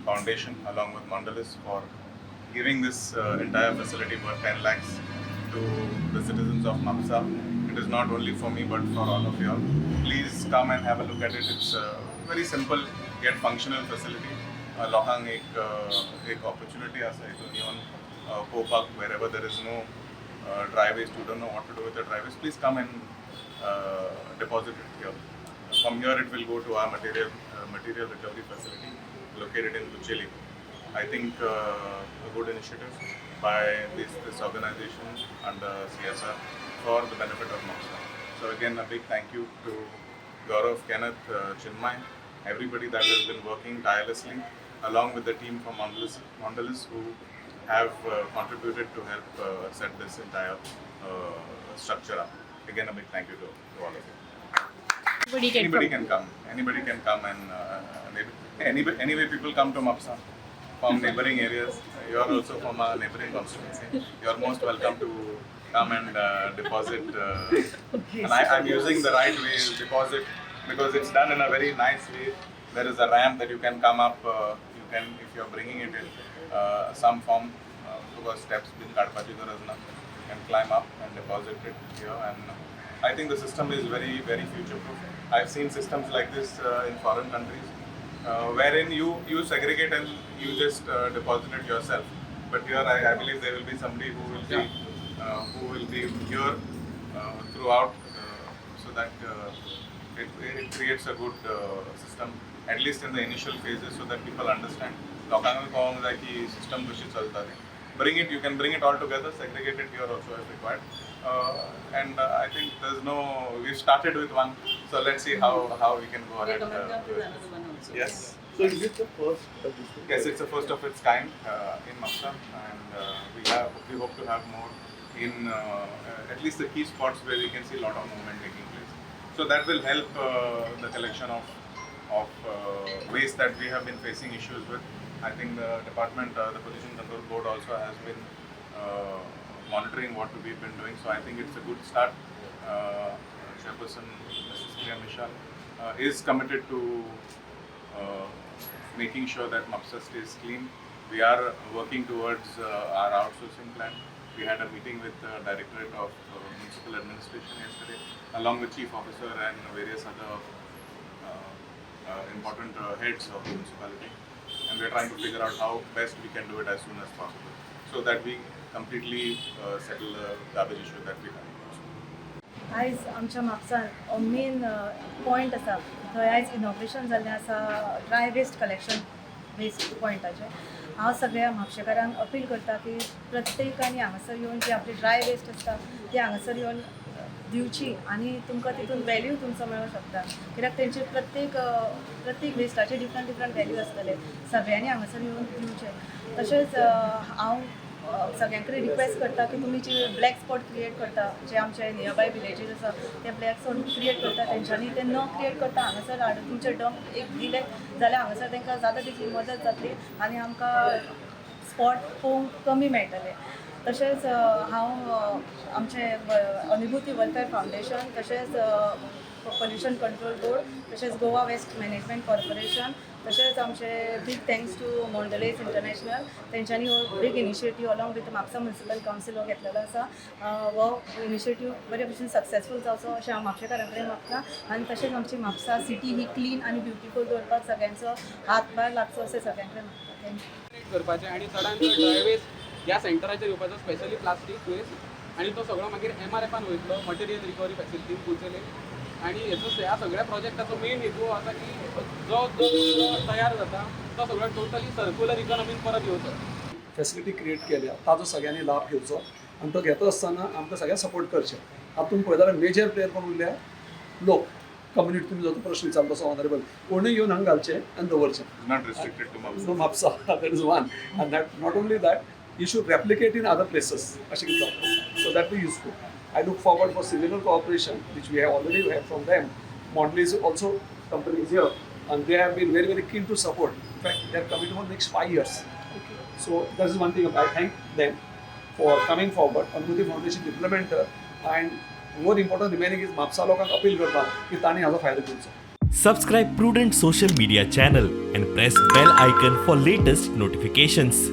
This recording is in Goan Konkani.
Foundation along with Mondelez for giving this entire facility worth 10 lakhs to the citizens of Mapsa. It is not only for me but for all of you all. Please come and have a look at it. It's a very simple yet functional facility. लोकांक एक opportunity आसा हितून येवन पळोवपाक, wherever there is no dry waste, you don't know what to do with the dry waste, please come and deposit it here. From here it will go to our material recovery facility located in Bucheli. I think a good initiative by this organization under CSR for the benefit of Mapsa. So again, a big thank you to Gaurav, Kenneth, Chinmay, everybody that has been working tirelessly along with the team from Mondelez who have contributed to help set this entire structure up. Again, a big thank you to all of you. Anybody can Anybody come. Can come. Anybody can come and maybe, anyway, people come to Mapsa from neighboring areas. You are also from our neighboring constituency. You are most welcome to come and deposit. And I'm using the right way, deposit, because it's done in a very nice way. There is a ramp that you can come up. You can, if you're bringing it in some form, तुका steps बीन काडपाची गरज ना. You can climb up and deposit it here, and I think the system is very, very future proof. I've seen systems like this in foreign countries, wherein you segregate and you just deposit it yourself. But here, I believe there will be somebody who will be here throughout, so that it creates a good system, at least in the initial phases, so that people understand. लोकांक कळोंक जाय की सिस्टम कशी चलता ती. Bring it, you can bring it all together, segregate it here also if required. And I think there's no, we've started with one, so let's see how we can go We are ahead. Coming up with with another one also. Yes. So is it the first of this thing? Yes, it's the first of its kind in Mapsa, and we hope to have more in at least the key spots where we can see a lot of movement taking place. So that will help the collection of waste that we have been facing issues with. I think the department, the Pollution Control Board also has been monitoring what we've been doing. So I think it's a good start. Chairperson Mrs. Priya Mishal is committed to making sure that Mapsa stays clean. We are working towards our outsourcing plan. We had a meeting with the Directorate of Municipal Administration yesterday, along with Chief Officer and various other important heads of the municipality. And we are trying to figure out how best we can do it as soon as possible, so that we completely settle the garbage issue that we have. आयज आमच्या म्हापसान मेन पॉयंट आसा थंय आयज इनॉग्रेशन जाल्लें आसा ड्राय वेस्ट कलेक्शन वेस्ट पॉयंटाचें. हांव सगळ्या म्हापशेकारांक अपील करता की प्रत्येकानी हांगासर येवन जी आपली ड्राय वेस्ट आसता ती हांगासर येवन दिवची आनी तुमकां तितून वेल्यू तुमचो मेळूंक शकता, कित्याक तेंचे प्रत्येक वेस्टाचे डिफरंट डिफरंट वेल्यू आसतले. सगळ्यांनी हांगासर येवन दिवचें. तशेंच हांव सगळ्यां कडेन रिक्वेस्ट करता की तुमी जे ब्लॅक स्पॉट क्रिएट करता, जे आमचे नियरबाय विलेजीस आसा ते ब्लॅक स्पॉट क्रिएट करता, तेंच्यांनी ते न क्रिएट करता हांगासर हाडून तुमचे डंप एक दिले जाल्यार हांगासर तांकां जाता तितली मदत जातली आनी आमकां स्पॉट पळोवंक कमी मेळटले. तशेंच हांव आमचे अनुभूती वेलफेअर फावंडेशन, तशेंच पोल्युशन कंट्रोल बोर्ड, तशेंच गोवा वेस्ट मॅनेजमेंट कॉर्पोरेशन, तशेंच आमचे big thanks to Mondelez International. तेंच्यांनी हो big initiative along with Mapusa Municipal Council हो घेतलेलो आसा. हो इनिशिएटीव बरे भशेन सक्सेसफूल जावचो अशें हांव म्हापशेकारां कडेन मागता आनी तशेंच आमची म्हापसा सिटी ही क्लीन आनी ब्युटिफूल दवरपाक सगळ्यांचो हातभार लागचो अशें सगळ्यां कडेन मागता. Thank you. करपाचें आनी चडान चड ड्राय वेस्ट ह्या सेंटराचेर येवपाचो, स्पेशली प्लास्टीक वेस्ट, आनी तो सगळो मागीर एमआरएफान वयतलो, मटेरियल रिकवरी फॅसिलिटीन कुचेले. आनी हेचो ह्या सगळ्या प्रोजेक्टाचो मेन हेतू हो आसा की जो जो कचरो तयार जाता तो सगळो टोटली सर्क्युलर इकॉनॉमीन परत येवचो. फॅसिलिटी क्रिएट केल्या ताजो सगळ्यांनी लाभ घेवचो आनी तो घेता आसतना आमकां सगळ्यांक सपोर्ट करचें. हातूंत पळयत जाल्यार मेजर प्लेयर कोण उरल्या? लोक, कम्युनिटी. तुमी जो तो प्रश्न विचारलो तसो ऑनरेबल कोणूय येवन हांगा घालचें आनी दवरचें. It's not restricted to Mapsa. No, Mapsa, that is one. And that not only that, you should replicate in other places. अशें कितें जाता. So that will be useful. I look forward for similar cooperation, which we have already had from them. Mondelez also company is here, and they have been very, very keen to support. In fact, they are committed for next 5 years. So that is one thing I thank them for coming forward. Anubhuti Foundation implementer, and more important remaining is Mapsa लोकांक अपील करता की तांणी हाजो फायदो घेवचो. Subscribe Prudent Social Media channel and press bell icon for latest notifications.